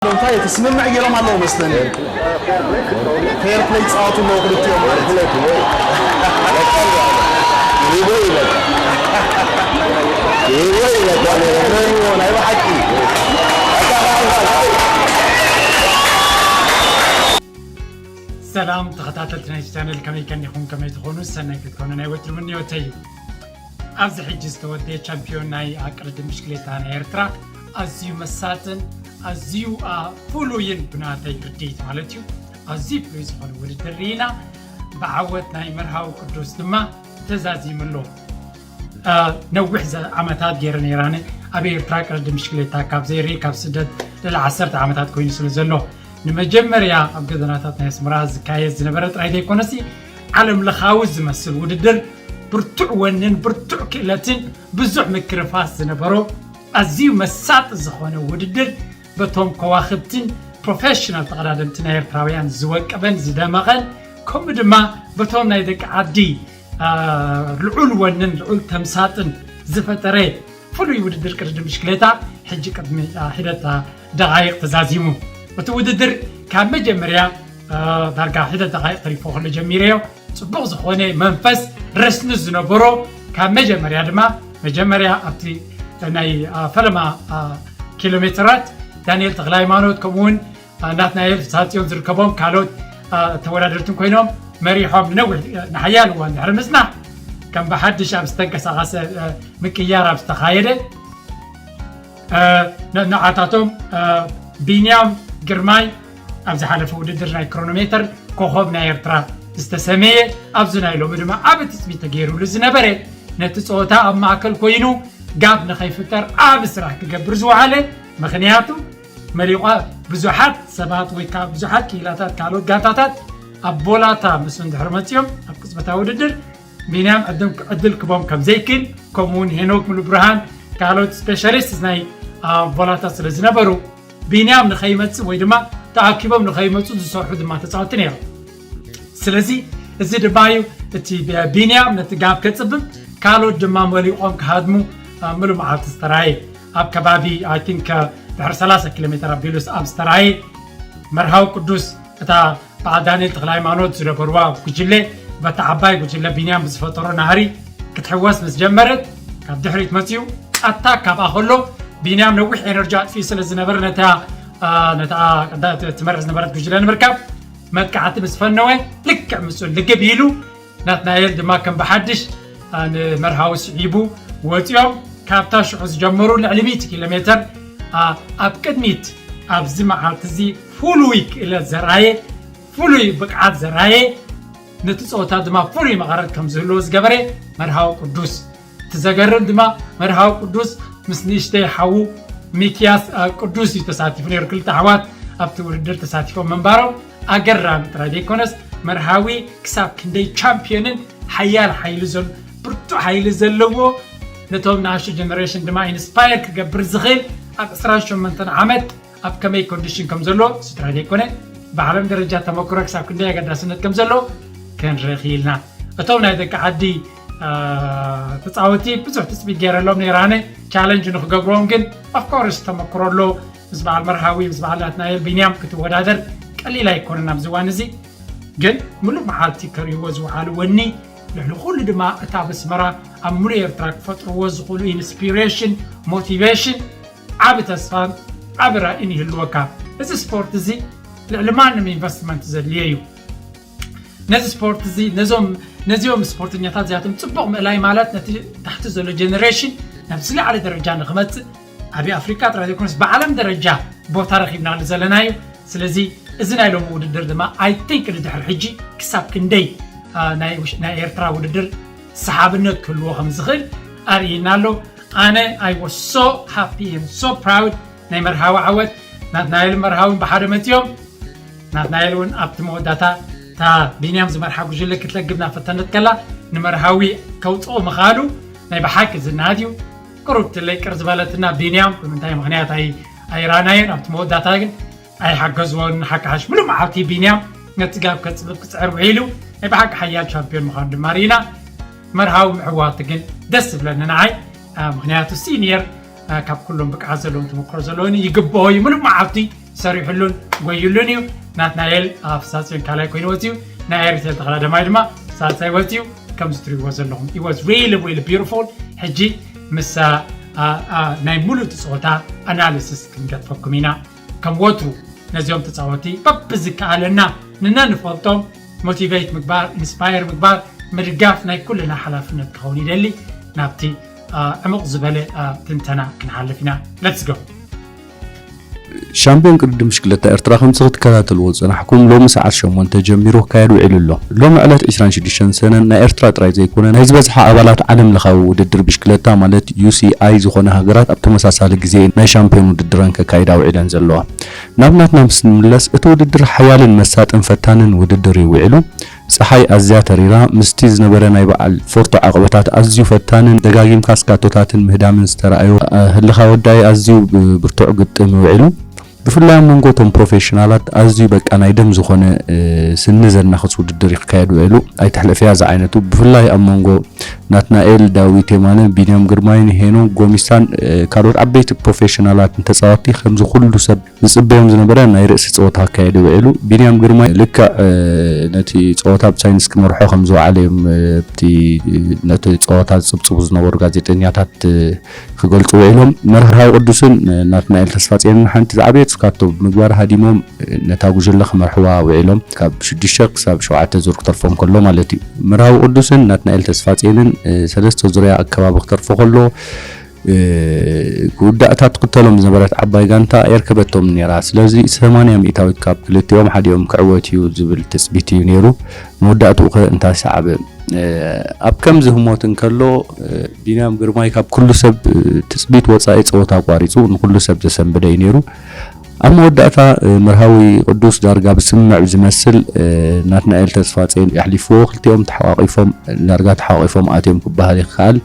እንታይ እቲ ስምምዕ ገይሮም ኣለዉ መስለኒ። ፌር ፕሌይ ይጻወቱ ኣለዉ ክልቲኦም ማለት እዩ። ናይ ብሓቂ። ሰላም ተኸታተልቲ ናይ ቻነል፣ ከመይ ቀኒኹም? ከመይ ትኾኑ? ሰናይ ክትኮኑ ናይ ወትሩ ምንዮተይ እዩ። ኣብዚ ሕጂ ዝተወደየ ቻምፒዮን ናይ ኣቅርድም ብሽክሌታ ናይ ኤርትራ ኣዝዩ መሳጥን ኣዝዩ ፍሉይን ብናተይ ርድኢት ማለት እዩ ኣዝዩ ፍሉይ ዝኾነ ውድድር ርኢና። ብዓወት ናይ መርሃዊ ቅዱስ ድማ ተዛዚሙ ኣሎ። ነዊሕ ዓመታት ገይረ ነይራነ ኣብ ኤርትራ ቅርድም ብሽክሌታ ካብ ዘይርኢ ካብ ስደት ልዕሊ ዓሰርተ ዓመታት ኮይኑ ስለ ዘሎ ንመጀመርያ ኣብ ገደናታት ናይ ኣስመራ ዝካየድ ዝነበረ ጥራይ ዘይኮነሲ ዓለም ለኻዊ ዝመስል ውድድር ብርቱዕ ወንን ብርቱዕ ክእለትን ብዙሕ ምክርፋስ ዝነበሮ ኣዝዩ መሳጢ ዝኾነ ውድድር በቶም ከዋኽብትን ፕሮፌሽናል ተቐዳደምቲ ናይ ኤርትራውያን ዝወቀበን ዝደመቐን ከምኡ ድማ በቶም ናይ ደቂ ዓዲ ልዑል ወንን ልዑል ተምሳጥን ዝፈጠረ ፍሉይ ውድድር ቅድድም ብሽክሌታ ሕጂ ቅድሚ ሒደት ደቓይቕ ተዛዚሙ። እቲ ውድድር ካብ መጀመርያ ዳርጋ ሒደት ደቓይቕ ተሪፎ ከሎ ጀሚረዮ። ጽቡቕ ዝኾነ መንፈስ ረስኒ ዝነበሮ ካብ መጀመርያ ድማ መጀመርያ ኣብቲ ናይ ፈለማ ኪሎ ሜትራት ዳንኤል ተኽለ ሃይማኖት ከምኡውን ናትናኤል ፍስሃጽዮን ዝርከቦም ካልኦት ተወዳደርትን ኮይኖም መሪሖም ንነዊሕ ንሓያል እዋን ድሕሪ ምጽናሕ ከም ብሓድሽ ኣብ ዝተንቀሳቐሰ ምቅያር ኣብ ዝተኻየደ ንዓታቶም ቢንያም ግርማይ ኣብ ዝሓለፈ ውድድር ናይ ክሮኖሜተር ኮኸብ ናይ ኤርትራ ዝተሰመየ ኣብዚ ናይ ሎሚ ድማ ዓቢ ትጽቢት ተገይሩሉ ዝነበረ ነቲ ጸወታ ኣብ ማእከል ኮይኑ ጋብ ንኸይፍጠር ዓቢ ስራሕ ክገብር ዝወዓለ ምኽንያቱ መሊቋ ብዙሓት ሰባት ወይ ከዓ ብዙሓት ክኢላታት ካልኦት ጋንታታት ኣብ ቦላታ ምስ እንድሕር መፂኦም ኣብ ቅፅበታዊ ውድድር ቢንያም ዕድም ዕድል ክቦም ከም ዘይክል ከምኡ እውን ሄኖክ ሙሉ ብርሃን ካልኦት ስፔሻሊስት ናይ ቦላታ ስለ ዝነበሩ ቢንያም ንኸይመፅእ ወይ ድማ ተኣኪቦም ንኸይመፁ ዝሰርሑ ድማ ተፃወቲ ነይሮም። ስለዚ እዚ ድማ እዩ እቲ ቢንያም ነቲ ጋብ ከፅብብ ካልኦት ድማ መሊቖም ክሃድሙ ምሉ መዓልቲ ዝተራየ ኣብ ከባቢ I think ድሕሪ ሰላሳ ኪሎ ሜትር ኣቢሉስ ኣብ ዝተራየ መርሃዊ ቅዱስ እታ በዓል ዳንኤል ተክለ ሃይማኖት ዝነበርዋ ጉጅለ በታ ዓባይ ጉጅለ ቢንያም ብዝፈጠሮ ናህሪ ክትሕወስ ምስ ጀመረት ካብ ድሕሪት መፅዩ ኣታክ ካብኣ ከሎ ቢንያም ነዊሕ ኤነርጂ ኣጥፊኡ ስለ ዝነበረ ነታ ነታ ትመርሕ ዝነበረት ጉጅለ ንምርካብ መጥቃዕቲ ምስ ፈነወ ልክዕ ምስኡ ልግብ ኢሉ ናትናኤል ድማ ከም ብሓድሽ ንመርሃዊ ስዒቡ ወፂኦም ካብታ ሽዑ ዝጀመሩ ልዕሊ ሚእቲ ኪሎ ሜትር ኣብ ቅድሚት ኣብዚ መዓልቲ እዚ ፍሉይ ክእለት ዘርኣየ ፍሉይ ብቅዓት ዘርኣየ ነቲ ፀወታ ድማ ፍሉይ መቐረት ከም ዝህልዎ ዝገበረ መርሃዊ ቅዱስ እቲ ዘገርም ድማ መርሃዊ ቅዱስ ምስ ንእሽተይ ሓዉ ሚክያስ ቅዱስ እዩ ተሳቲፉ ነይሩ። ክልተ ኣሕዋት ኣብቲ ውድድር ተሳቲፎም ምንባሮም ኣገራሚ ጥራይ ዘይኮነስ መርሃዊ ክሳብ ክንደይ ቻምፒዮንን ሓያል ሓይሊ ዘሎ ብርቱዕ ሓይሊ ዘለዎ ነቶም ንኣሽቱ ጀነሬሽን ድማ ኢንስፓየር ክገብር ዝኽእል ኣብ ዕስራን ሸሞንተን ዓመት ኣብ ከመይ ኮንዲሽን ከም ዘሎ ስድራ ዘይኮነ ብዓለም ደረጃ ተመክሮ ክሳብ ክንደይ ኣገዳስነት ከም ዘሎ ክንርኢ ክኢልና። እቶም ናይ ደቂ ዓዲ ተፃወቲ ብዙሕ ትፅቢት ገይረሎም ነይራነ ቻለንጅ ንክገብርዎም ግን ኦፍኮርስ ተመክሮ ኣሎ ምስ በዓል መርሃዊ ምስ በዓል ናትናኤል ቢንያም ክትወዳደር ቀሊል ኣይኮነን ኣብዚ እዋን እዚ ግን ምሉእ መዓልቲ ከርእይዎ ዝወዓሉ ወኒ ልዕሊ ኩሉ ድማ እታ ኣብ ኣስመራ ኣብ ምሉእ ኤርትራ ክፈጥርዎ ዝኽእሉ ኢንስፒሬሽን ሞቲቬሽን ዓቢ ተስፋን ዓቢ ራእይን ይህልወካ። እዚ ስፖርት እዚ ልዕሊ ማንም ኢንቨስትመንት ዘድልዮ እዩ። ነዚ ስፖርት እዚ ነዞም ነዚኦም ስፖርተኛታት እዚኣቶም ጽቡቕ ምእላይ ማለት ነቲ ታሕቲ ዘሎ ጀነሬሽን ናብ ዝለዓለ ደረጃ ንክመጽእ ኣብ ኣፍሪቃ ጥራይ ዘይኮነስ ብዓለም ደረጃ ቦታ ረኺብናሉ ዘለና እዩ። ስለዚ እዚ ናይ ሎሚ ውድድር ድማ I think ንድሕሪ ሕጂ ክሳብ ክንደይ ናይ ኤርትራ ውድድር ሰሓብነት ክህልዎ ከም ዝኽእል ኣርእይና ኣሎ። ኣነ I was so happy and so proud ናይ መርሃዊ ዓወት ናትናኤልን መርሃዊን ብሓደ መፂኦም ናትናኤል እውን ኣብቲ መወዳእታ እታ ቢንያም ዝመርሓ ጉጅለ ክትለግብ ናፈተነት ከላ ንመርሃዊ ከውፅኦ ምኽኣሉ ናይ ብሓቂ ዝናድ እዩ። ቅሩብ ትለይ ቅር ዝበለትና ቢንያም ብምንታይ ምኽንያት ኣይራናዮን ኣብቲ መወዳእታ ግን ኣይሓገዝዎን ሓካሓሽ ምሉእ መዓልቲ ቢንያም ነቲ ጋብ ከፅብብ ክፅዕር ውዒሉ ናይ ብሓቂ ሓያል ቻምፒዮን ምዃኑ ድማ ርኢና። መርሃዊ ምዕዋቱ ግን ደስ ዝብለኒ ንዓይ ምክንያቱ ሲኒየር ካብ ኩሎም ብቅዓት ዘለዎም ተመክሮ ዘለዎን ይግብኦ እዩ ምሉእ መዓልቲ ሰሪሑሉን ጎይሉን እዩ። ናትናኤል ኣፍሳጽዮን ካልኣይ ኮይኑ ወፅዩ፣ ናይ ኤሪትሬ ተቐዳዳማይ ድማ ሳልሳይ ወፅዩ። ከምዚ ትሪእዎ ዘለኹም it was really really beautiful። ሕጂ ምስ ናይ ሙሉእ እቲ ፀወታ ኣናሊሲስ ክንገጥፈኩም ኢና። ከም ወትሩ ነዚኦም ተፃወቲ በብዝከኣለና ንነንፈልጦም ሞቲቬት ምግባር፣ ኢንስፓየር ምግባር፣ ምድጋፍ ናይ ኩልና ሓላፍነት ክኸውን ይደሊ። ናብቲ ዕሙቕ ዝበለ ትንተና ክንሓልፍ ኢና። Let's go። ሻምፒዮን ቅድድም ብሽክለታ ኤርትራ ከምዚ ክትከታተልዎ ዝጸናሕኩም ሎሚ ሰዓት ሸሞንተ ጀሚሩ ክካየድ ውዒሉ ኣሎ። ሎሚ ዕለት ዕስራን ሽዱሽተን ሰነ ናይ ኤርትራ ጥራይ ዘይኮነ ናይ ዝበዝሓ ኣባላት ዓለም ለኻዊ ውድድር ብሽክለታ ማለት ዩ ሲ ኣይ ዝኾነ ሃገራት ኣብ ተመሳሳሊ ግዜ ናይ ሻምፒዮን ውድድረን ከካይዳ ውዒለን ዘለዋ። ናብ ናትና ምስ ንምለስ እቲ ውድድር ሓያልን መሳጥን ፈታንን ውድድር እዩ ውዒሉ። ጸሓይ ኣዝያ ተሪራ ምስቲ ዝነበረ ናይ በዓል ፎርቶ ዓቐበታት ኣዝዩ ፈታንን ደጋጊምካ ስካቶታትን ምህዳምን ዝተራእዮ ህልኻ ወዳኢ ኣዝዩ ብርቱዕ ግጥም ውዒሉ። ብፍላይ ኣብ መንጎ እቶም ፕሮፌሽናላት ኣዝዩ በቃ ናይ ደም ዝኾነ ስኒ ዘናኽስ ውድድር ይክካየድ ውዒሉ። ኣይትሕለፍያ ዝዓይነቱ ብፍላይ ኣብ መንጎ ናትናኤል ዳዊት የማነ ቢንያም ግርማይን ሄኖክ ጎሚሳን ካልኦት ዓበይቲ ፕሮፌሽናላት ተፃወቲ ከምዚ ኩሉ ሰብ ዝፅበዮም ዝነበረ ናይ ርእሲ ፀወታ ኣካየደ ውዒሉ። ቢንያም ግርማይ ልክዕ ነቲ ፀወታ ብሳይንስ ክመርሖ ከም ዝወዓለ እዮም እቲ ነቲ ፀወታ ዝፅብፅቡ ዝነበሩ ጋዜጠኛታት ክገልፁ ውዒሎም። መርሃዊ ቅዱስን ናትናኤል ተስፋፅዮንን ሓንቲ ዝዓበየት ስካቶ ብምግባር ሃዲሞም ነታ ጉጅለ ክመርሕዋ ውዒሎም። ካብ ሽዱሽተ ክሳብ ሸውዓተ ዙር ክተርፎም ከሎ ማለት እዩ። መርሃዊ ቅዱስን ናትናኤል ተስፋፅዮንን ሰለስተ ዙርያ ኣከባቢ ክተርፎ ከሎ ክውዳእታ ትኽተሎም ዝነበረት ዓባይ ጋንታ የርከበቶም ነይራ። ስለዚ ሰማንያ ሚእታዊት ካብ ክልቲኦም ሓዲኦም ክዕወት እዩ ዝብል ትፅቢት እዩ ነይሩ። መወዳእትኡ ከ እንታይ ሰዓበ? ኣብ ከምዚ ህሞት እንከሎ ቢንያም ግርማይ ካብ ኩሉ ሰብ ትፅቢት ወፃኢ ፀወታ ኣቋሪፁ ንኩሉ ሰብ ዘሰንበደ እዩ ነይሩ። ኣብ መወዳእታ መርሃዊ ቅዱስ ዳርጋ ብስምምዕ ዝመስል ናትናኤል ተስፋፅዮን የሕሊፍዎ። ክልቲኦም ተሓቋቒፎም ዳርጋ ተሓቋቒፎም ኣትዮም ክበሃል ይከኣል።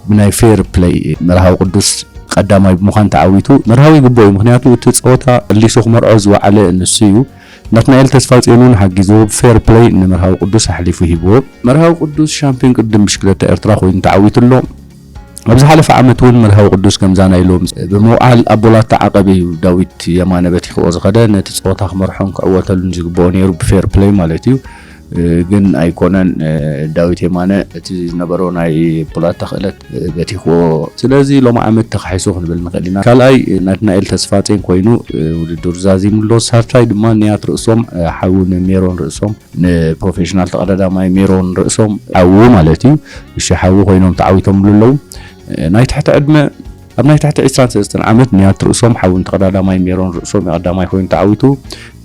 ብናይ ፌር ፕለይ መርሃዊ ቅዱስ ቀዳማይ ብምዃን ተዓዊቱ። መርሃዊ ይግብኦ እዩ፣ ምኽንያቱ እቲ ፀወታ መሊሱ ክመርዖ ዝወዓለ ንሱ እዩ። ናትናኤል ተስፋፅዮን እውን ሓጊዝዎ ብፌር ፕለይ ንመርሃዊ ቅዱስ ኣሕሊፉ ሂብዎ። መርሃዊ ቅዱስ ሻምፒዮን ቅድድም ብሽክለታ ኤርትራ ኮይኑ ተዓዊቱ ኣሎ። ኣብ ዝሓለፈ ዓመት እውን መርሃዊ ቅዱስ ከምዛ ናይ ሎም ብምውዓል ኣቦላታ ዓቐብ እዩ ዳዊት የማነ በቲኽዎ ዝኸደ። ነቲ ፀወታ ክመርሖን ክዕወተሉን ዝግብኦ ነይሩ ብፌር ፕለይ ማለት እዩ። ግን ኣይኮነን። ዳዊት የማነ እቲ ዝነበሮ ናይ ፖላታ ክእለት በቲኽዎ። ስለዚ ሎሚ ዓመት ተኻሒሱ ክንብል ንኽእል ኢና። ካልኣይ ናትናኤል ተስፋጼን ኮይኑ ውድድሩ ዛዚሙ ኣሎ። ሳልሳይ ድማ ንያት ርእሶም ሓዊ ንሜሮን ርእሶም ንፕሮፌሽናል ተቐዳዳማይ ሜሮን ርእሶም ሓዊ ማለት እዩ። እሺ ሓዊ ኮይኖም ተዓዊቶምሉ ኣለዉ። ናይ ትሕቲ ዕድመ ኣብ ናይ ትሕቲ ዕስራን ሰለስተን ዓመት ንያት ርእሶም ሓውን ተቐዳዳማይ ሜሮን ርእሶም ቀዳማይ ኮይኑ ተዓዊቱ።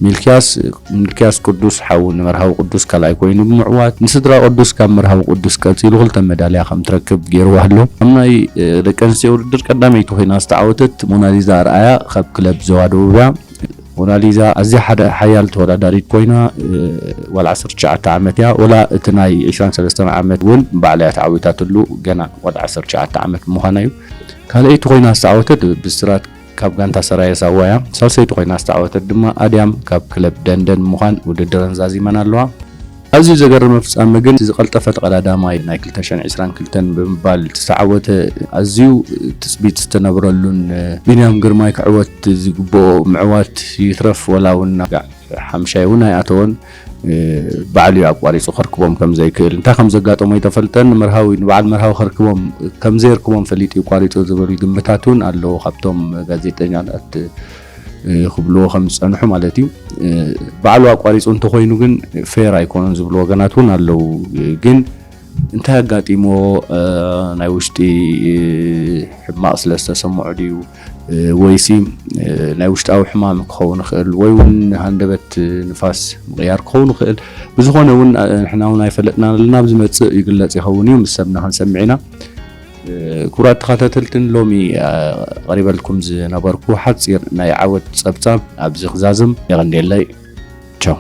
ሚልክያስ ሚልክያስ ቅዱስ ሓው ንመርሃዊ ቅዱስ ካልኣይ ኮይኑ ብምዕዋት ንስድራ ቅዱስ ካብ መርሃዊ ቅዱስ ቀጺሉ ክልተ መዳልያ ከም ትረክብ ገይርዋ ኣሎ። ኣብ ናይ ደቂ ኣንስትዮ ውድድር ቀዳመይቲ ኮይና ዝተዓወተት ሞናሊዛ ኣርኣያ ካብ ክለብ ዞባ ደቡብ እያ። ሞናሊዛ ኣዝያ ሓደ ሓያል ተወዳዳሪት ኮይና ዋላ ዓሰርተ ትሽዓተ ዓመት እያ። ወላ እቲ ናይ ዕስራን ሰለስተን ዓመት እውን ባዕላ እያ ተዓዊታትሉ ገና ዋላ ዓሰርተ ትሽዓተ ዓመት ምዃና እዩ። ካልኣይቲ ኮይና ዝተዓወተት ብስራት ካብ ጋንታ ሰራየ ሳዋ እያ። ሳልሰይቲ ኮይና ዝተዓወተት ድማ ኣድያም ካብ ክለብ ደንደን ምዃን ውድድረን ዛዚመን ኣለዋ። ኣዝዩ ዘገረመ ፍጻመ ግን ዝቐልጠፈ ተቐዳዳማይ ናይ ክልተ ሽሕን ዕስራን ክልተን ብምባል ዝተዓወተ ኣዝዩ ትጽቢት ዝተነብረሉን ቢንያም ግርማይ ክዕወት ዝግብኦ ምዕዋት ይትረፍ ወላ እውን ሓምሻይ እውን ኣይኣተወን። ባዕሉ እዩ ኣቋሪፁ ከርክቦም ከም ዘይክእል። እንታይ ከም ዘጋጠሞ ኣይተፈልጠን። ንመርሃዊ ንበዓል መርሃዊ ከርክቦም ከም ዘየርክቦም ፈሊጡ እዩ ቋሪፁ ዝብል ግምታት እውን ኣለዎ ካብቶም ጋዜጠኛታት ክብልዎ ከም ዝፀንሑ ማለት እዩ። ባዕሉ ኣቋሪፁ እንተኮይኑ ግን ፌር ኣይኮነን ዝብሉ ወገናት እውን ኣለዉ። ግን እንታይ ኣጋጢምዎ ናይ ውሽጢ ሕማቕ ስለ ዝተሰምዖ ድዩ ወይሲ ናይ ውሽጣዊ ሕማም ክኸውን ይኽእል ወይ እውን ሃንደበት ንፋስ ምቕያር ክኸውን ይኽእል። ብዝኾነ እውን ንሕና እውን ኣይፈለጥና ኣለና፣ ኣብ ዝመፅእ ይግለፅ ይኸውን እዩ፣ ምስ ሰብና ክንሰምዕ ኢና። ክቡራት ተኸታተልትን ሎሚ ኣቕሪበልኩም ዝነበርኩ ሓፂር ናይ ዓወት ፀብፃብ ኣብዚ ክዛዝም። የቐንየለይ። ቻው።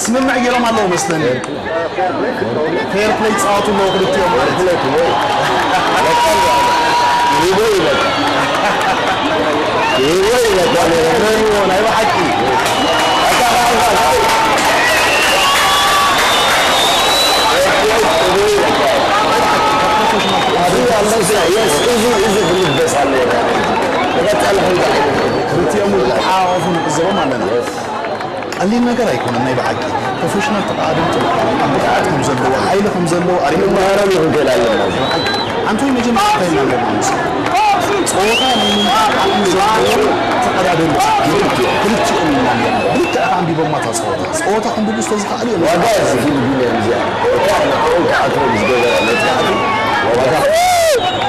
ስምምዕ ገይሮም ኣለዉ መስለኒ። ፌር ፕሌይ ይጻወቱ ኣለዉ ክልቲኦም ማለት። ይበ ይበቃ ይበ ይበቃ። ናይ ብሓቂ እዚ እዚ ብልበስ ኣለና። ክልቲኦም ተሓቋቑፎም ንዕዘቦም ኣለና። ቀሊል ነገር ኣይኮነን። ናይ ብሓቂ ፕሮፌሽናል ተቐዳደምቲ፣ ኣብ ብቕዓት ከም ዘለዎ፣ ሓይሊ ከም ዘለዎ ኣሪኦም። መሃራን ይኽእል ኣለና። ኣንቶይ መጀመርያ እንታይ ኢና ነርና? ምስ ጸወታ ናይ ምምሃር ዓቕሚ ዘለዎም ተቐዳደምቲ ክልቲኦም ኢና ነርና። ብልክዕ ከኣ ኣንቢቦማ እታ ጸወታ። ጸወታ ከንብቡ ዝተዝኸኣሉ እዮም። ዋጋ እዚ ፊልም